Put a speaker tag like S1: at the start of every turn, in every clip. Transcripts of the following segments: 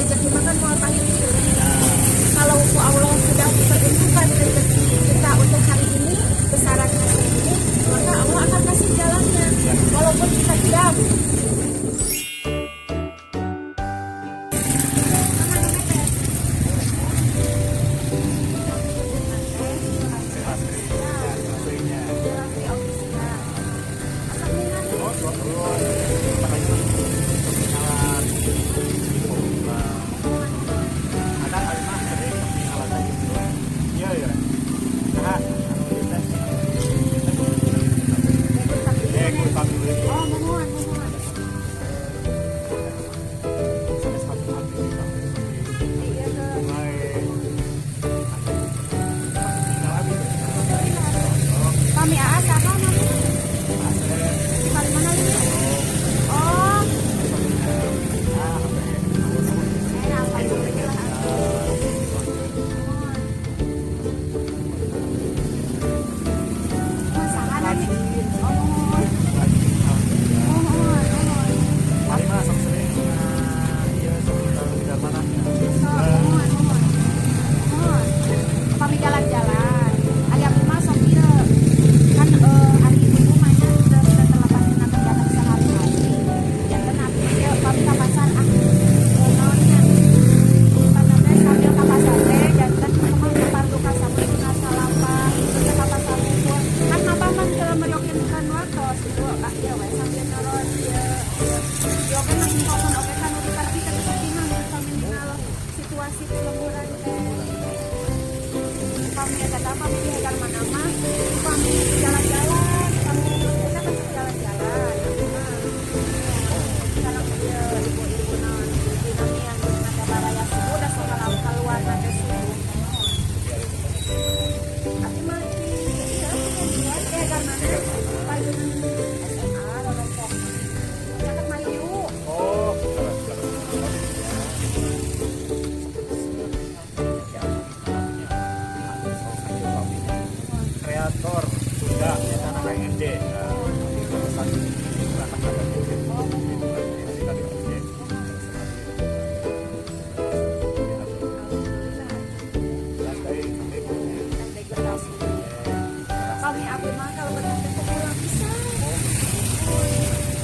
S1: Rezeki mah kan moal pahit. Kalau ku Allah sudah diperuntukkan rezeki kita untuk hari ini besarannya segini, maka Allah akan kasih jalannya walaupun kita diam.
S2: Aslinya. Oh, terus ketinggalan. Ada kali mah sering ketinggalan aja gitu. Iya. Nah, anu ieu teh. Eh, guru kami.
S1: Oh, mohon, mohon.
S2: Sampai satu abdi sampai
S1: Iya ke.
S2: Mulai tinggal abdi.
S1: Kami aa saha mami?
S2: Asep.
S1: Di mana ini? Oh,
S2: Ah,
S1: eh, alhamdulillah. Oh, saha nami? Oh, mohon. Mohon, mohon.
S2: Paling mah sok sering iya sekitar tidak manahnya.
S1: So, mohon, mohon. Mohon. Kami jalan-jalan. Ari abdi mah sok ieu. Kan hari ibu mah nya teu terlepas dina kegiatan sehari-hari. Janten abdi ieu kami ka pasar ah. Naon nya? Karena teh sambil ka pasar teh janten kumaha parlu ka sabun salapan terus ka pasar ngumpul. Kan mapah mah teu meriokeun waktos gitu. Ah ieu we sambil nyorot ieu. Ieu oge mah infokeun oge ka nu diparti teh kepentingan kami ningal situasi di lemburan teh. Kami eta teh kami di hegar mana mah kami jalan-jalan, kami kita kan jalan-jalan mah. Sekarang ieu ibu-ibu naon dinami yang ada baraya subuh da sok kalau keluar teh subuh. Abi mah di ieu pengajian di hegar mana payunan SMA Rorompok. Caket Mayu.
S2: Oh, kreator Sunda ya tanah KND.
S1: Kami abdi mah kalau berhenti pulang bisa.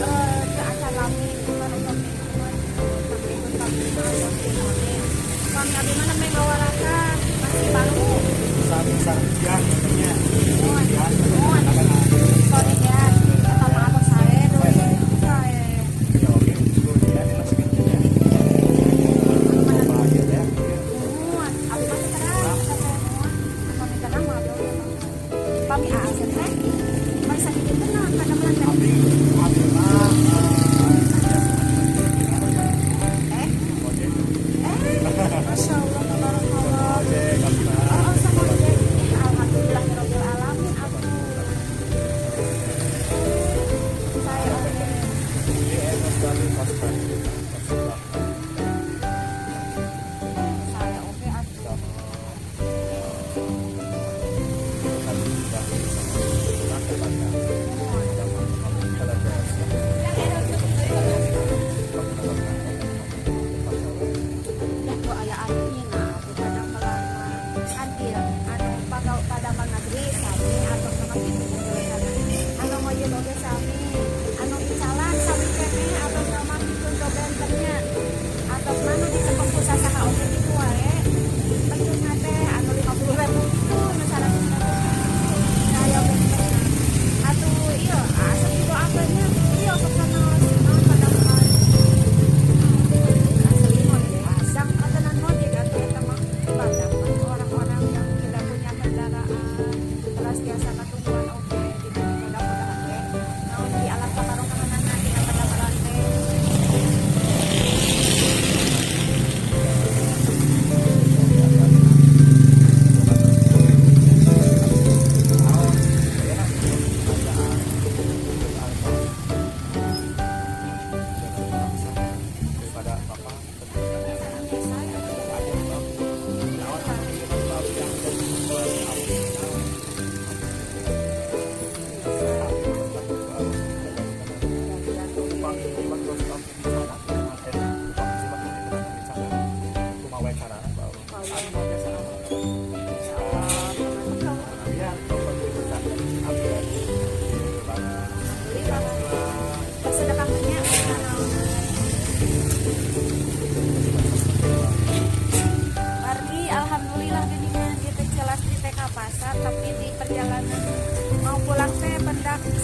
S1: Ke acara lami bukan upami kami kami abdi mah namanya ngawarakan masih baru.
S2: Besar ya katanya.
S1: Mohon, mohon. Soalnya eta mah atos sae deui sae.
S2: Ya oke, ya dimasukin ya. Bahagia ya.
S1: Mohon, abdi mah terang eta teh mohon. Kami tenang mah abdi oge mah. Pami Asep teh bari sakitu tenang kadamelan teh.
S2: Abdi abdi mah
S1: Eh,
S2: ojek.
S1: eh, Masya Allah, tabarakallah.
S2: Ojek abdi mah.
S1: Oh, sama ojek. Alhamdulillah, rabbil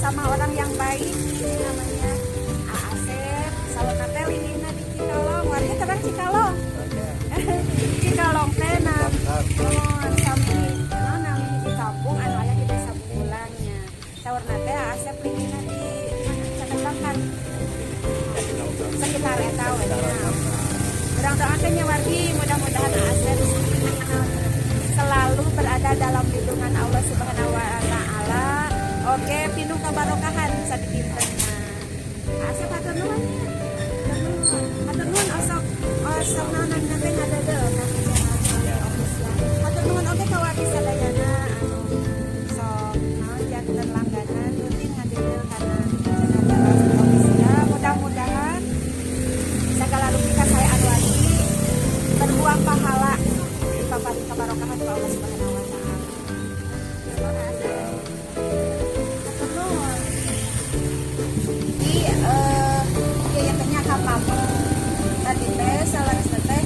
S1: Sama orang yang baik. Ini namanya Asep. Salon teh linggihna di Cikalong. Warga terang Cikalong. Cikalong teh nah. Oh, sami naon nami hiji kampung anu aya di Desa Bungbulang nya. Saurna teh Asep linggihna di mana, caket Bangkan. Sekitar eta we nya. Urang doakeun nya, wargi, mudah-mudahan Asep selalu berada dalam lindungan Allah Subhanahu wa Taala. Oke, pinuh kabarokahan sadinten mah. Asep, hatur nuhun nya. Hatur nuhun. Hatur nuhun osok osok naon teh ngadeudeuh ka channel official. Hatur nuhun oge ka wargi sadayana anu sok naon janten langganan rutin ngadeudeuh kana channel Jalur Official. Mudah-mudahan segala rupi kasaean wargi berbuah pahala, dipaparin kabarokahan ku Allah Subhanahu wa Taala. Terima kasih. Hatur nuhun. Di ieu teh nya ka pameng. Tadi teh saleresna teh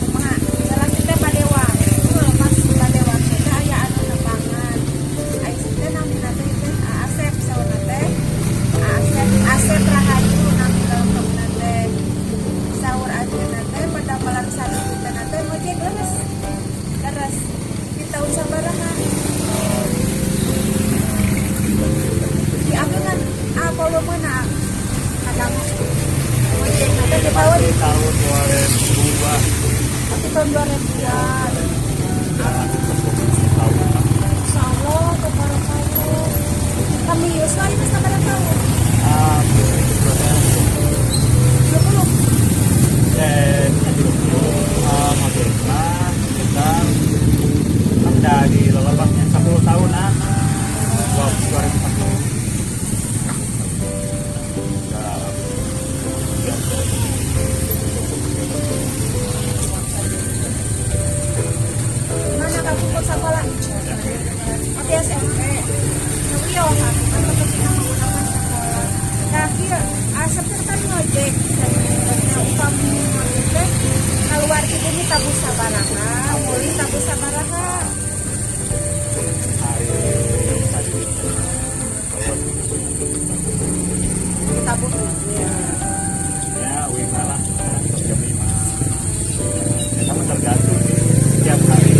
S1: kumaha? Salaki teh bade wangsul, pas bade wangsul teh aya anu nepangan. Aya teh namina teh teh Asep, saurna teh Asep, Asep Rahayu nami lengkapna teh. Saur anjeunna teh padamelan sadinten teh ngojek, leres? Leres. Di tahun sabaraha? Di abi kan volumena kadamu ngojek teh di tahun
S2: Di tahun 2002.
S1: Tapi tahun 2002.
S2: Ya, 10 tahun.
S1: Insya Allah tabarakallah. Kami yuswa itu sabaraha tahun?
S2: Ah,
S1: 20.
S2: 30 ngojek mah sekitar kan dari lelebangnya 10 tahunan, 2001. Udah.
S1: Mana kamu sekolah? Abi SMP. Tapi yo aku kan ketika menggunakan sekolah. Nah, kieu Asep teh kan ngojek. Nah, upami ngojek teh keluar ti bumi tabuh sabaraha, mulih tabuh sabaraha?
S2: Hari tadi kalau
S1: Tabuh 7.
S2: Ya lima lah, jam 5 ya, sama tergantung sih tiap hari.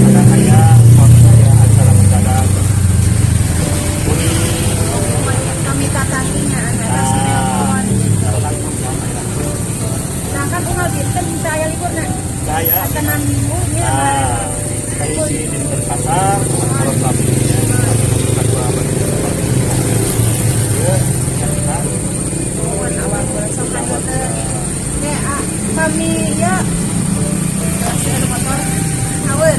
S2: Kadang kayak suami saya acara mendadak kuning.
S1: Kami tatangginya eta sinetron gitu.
S2: Kalau kan sama ya.
S1: Nah, kan unggal dinten teu aya liburna.
S2: Saya
S1: Satenan minggu nya.
S2: Nah, saya di dinten pasar, kalau sapinya kedua ya, ya.
S1: Nuhun awal bulan sok hayu teh. Nya ah, kami ya motor ngawur.